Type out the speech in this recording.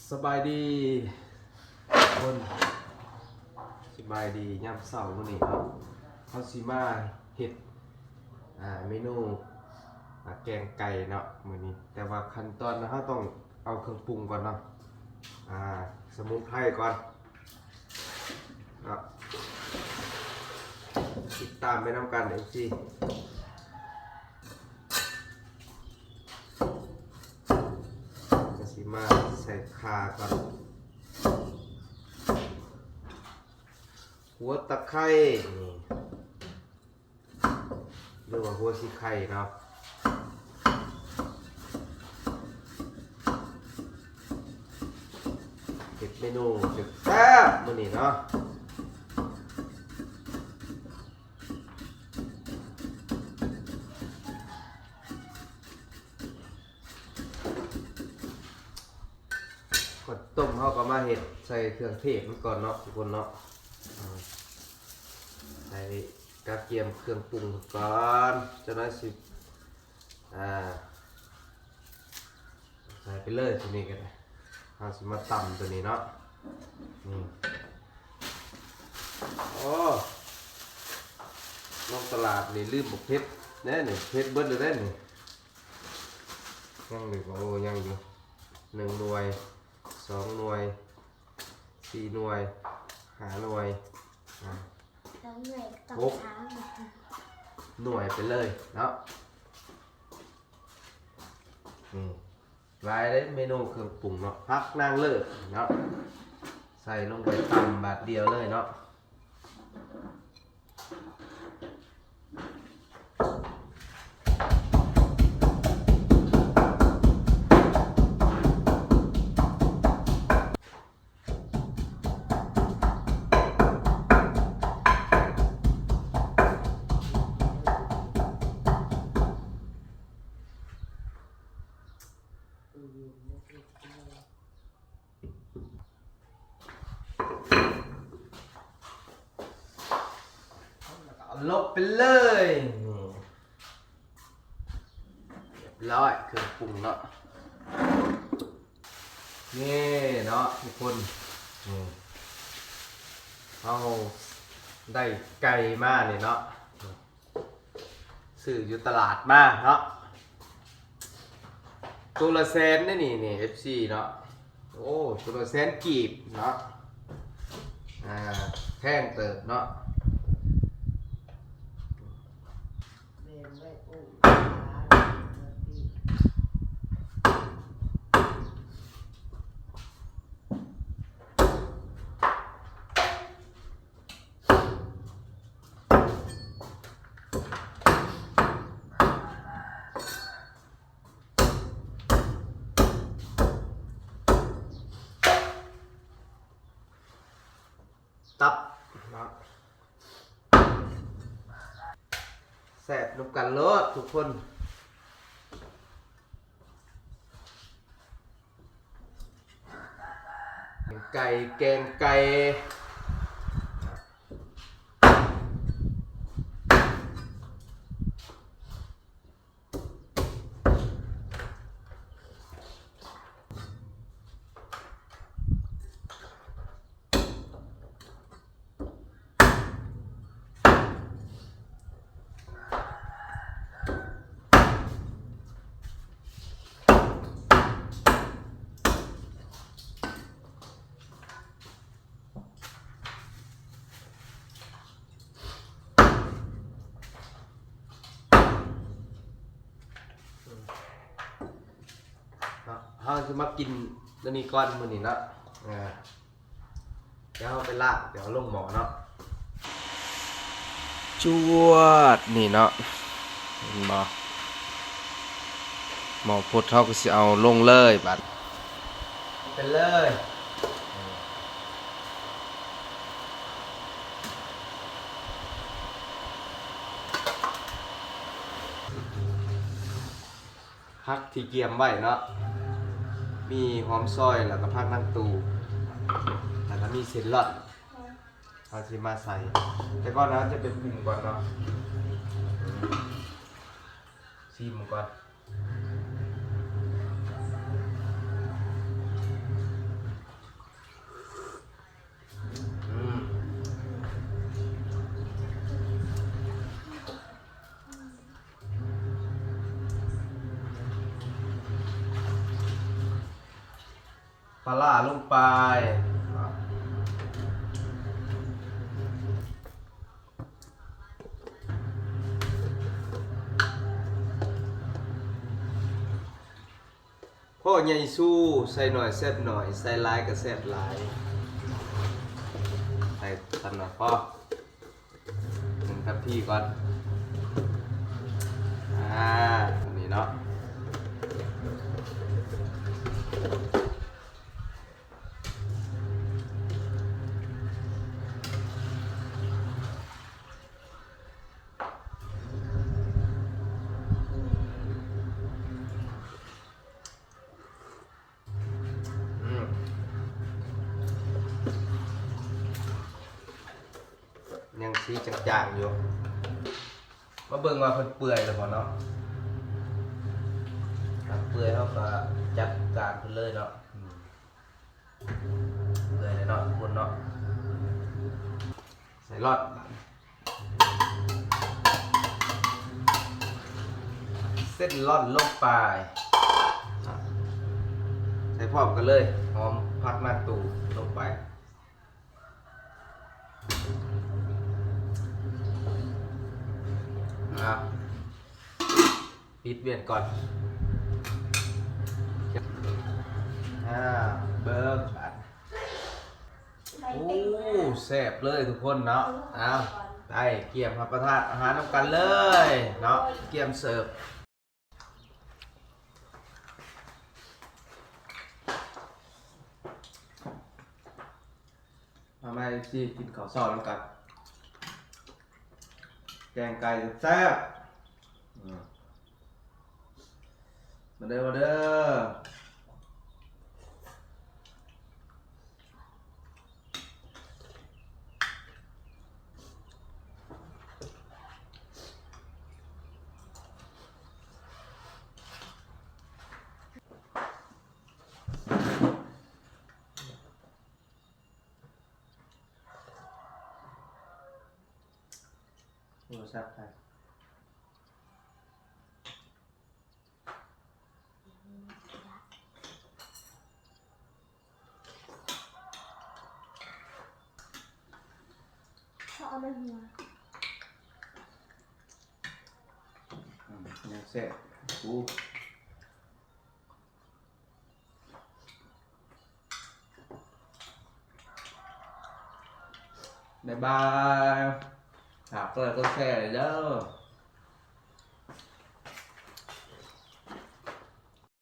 ສະບາຍດີທຸກຄົນ ສະບາຍດີຍາມເຊົ້າມື້ນີ້ເນາະ ເຮົາຊິມາເຮັດ ອ່າ ເມນູ ອ່າ ແກງໄກ່ເນາະມື້ນີ້ ແຕ່ວ່າຂັ້ນຕອນເຮົາຕ້ອງເອົາເຄື່ອງປຸງກ່ອນເນາະ ອ່າ ສະໝຸນໄພກ່ອນເນາະ ຕິດຕາມໄປນຳກັນ ເອັຟຊີ. ກະຊິມາໃສ່ຂ່າກ່ອນ ຫົວຕະໄຄ ນີ້ ຫຼືວ່າຫົວສີໄຄເນາະ ເຮັດເມນູແຊບໆມື້ນີ້ເນາະ. ກ່ອນຕົ້ມເຮົາກໍມາເຮັດໃສ່ເຄື່ອງເທດມັນກ່ອນເນາະທຸກຄົນເນາະ ໃສ່ກະກຽມເຄື່ອງປຸງກ່ອນ ຈັກໜ້ອຍຊິ ອ່າ ໃສ່ໄປເລີຍໂຕນີ້ກໍໄດ້ ເຮົາຊິມາຕຳໂຕນີ້ເນາະ ນີ້ ໂອ້ ລົງຕະຫຼາດນີ້ລືມບັກເຜັດແດ່ນີ້ ເຜັດເບິດແລ້ວເດ້ນີ້ ຍັງຢູ່ບໍ່ ໂອ້ ຍັງຢູ່ ໜຶ່ງໜ່ວຍ ສອງໜ່ວຍ ສີ່ໜ່ວຍ ຫ້າໜ່ວຍ ອ່າ ສອງໜ່ວຍ ຫົກໜ່ວຍໄປເລີຍເນາະ ນີ້ ຫຼາຍເດ້ເມນູເຄື່ອງປຸງເນາະ ຜັກນາງເລີດເນາະ ໃສ່ລົງໄປຕຳບາດດຽວເລີຍເນາະ. ລົງໄປເລີຍ ນີ້ ຮຽບຮ້ອຍ ເຄື່ອງປຸງເນາະ ນີ້ເນາະທຸກຄົນ ນີ້ ເຮົາໄດ້ໄກ່ມານີ້ເນາະ. ຊື້ຢູ່ຕະຫຼາດມາເນາະ ໂຕລະແສນເດ້ນີ້ ນີ້ ເອັຟຊີ ເນາະ ໂອ້ ໂຕລະແສນກີບເນາະ ອ່າ ແພງເຕີບເນາະ. ຕັບເນາະ ແຊບນຳກັນໂລດທຸກຄົນ. ແກງໄກ່ ແກງໄກ່. ເນາະ ເຮົາຊິມາກິນໂຕນີ້ກ່ອນມື້ນີ້ເນາະ ເອີ ດຽວເຮົາໄປລ້າງ ດຽວເອົາລົງໝໍ້ເນາະ ຈວດ ນີ້ເນາະ ເຫັນບໍ່ ໝໍ້ພົດເຮົາກໍຊິເອົາລົງເລີຍບາດ ໄປເລີຍ. ຜັກທີ່ກຽມໄວ້ເນາະ ມີຫອມຊອຍ ແລ້ວກໍຜັກນາງຕູ ແລ້ວກໍມີເສັ້ນລອດ ເຮົາຊິມາໃສ່ ແຕ່ກ່ອນເຮົາຈະໄປປຸງກ່ອນເນາະ ຊີມກ່ອນ. ອືມ ປາຫຼ້າລົງໄປ. ໂອ້ ໃຫຍ່ຊູ ໃສ່ໜ້ອຍແຊບໜ້ອຍ ໃສ່ຫຼາຍກໍແຊບຫຼາຍ. ໃສ່ສ່ຳນັ້ນພໍ ໜຶ່ງທັບພີກ່ອນ. ອ່າ ອັນນີ້ເນາະ. ອືມ ຍັງສີຈາງໆຢູ່. ມາເບິ່ງວ່າເພິ່ນເປື່ອຍແລ້ວບໍ່ເນາະ. ຖ້າເປື່ອຍເຮົາກໍຈັດການເພິ່ນເລີຍເນາະ. ອືມ ເປື່ອຍແລ້ວເນາະທຸກຄົນເນາະ. ໃສ່ລອດ ເສັ້ນລອດລົງໄປ ໃສ່ພ້ອມກັນເລີຍ ຫອມຜັກນາງຕູລົງໄປ. ອ່າ ປິດວຽນກ່ອນ. ອ່າ ເບິ່ງບາດ ໂອ້ ແຊບເລີຍທຸກຄົນເນາະ. ເອົາ ໄປກຽມຮັບປະທານອາຫານນຳກັນເລີຍເນາະ ກຽມເສີບ. ມາ ມາ ເອັຟຊີ ກິນເຂົ້າເຊົ້ານຳກັນ ແກງໄກ່ແຊບໆ. ອືມ ມາເດີ ມາເດີ. ໂທລະສັບໃຜ? ເພາະວ່າມັນຫົວ. ອືມ ແນວແຊບ ອູ. ບາຍບາຍ ຝາກກົດໄລກົດແຊເດີ.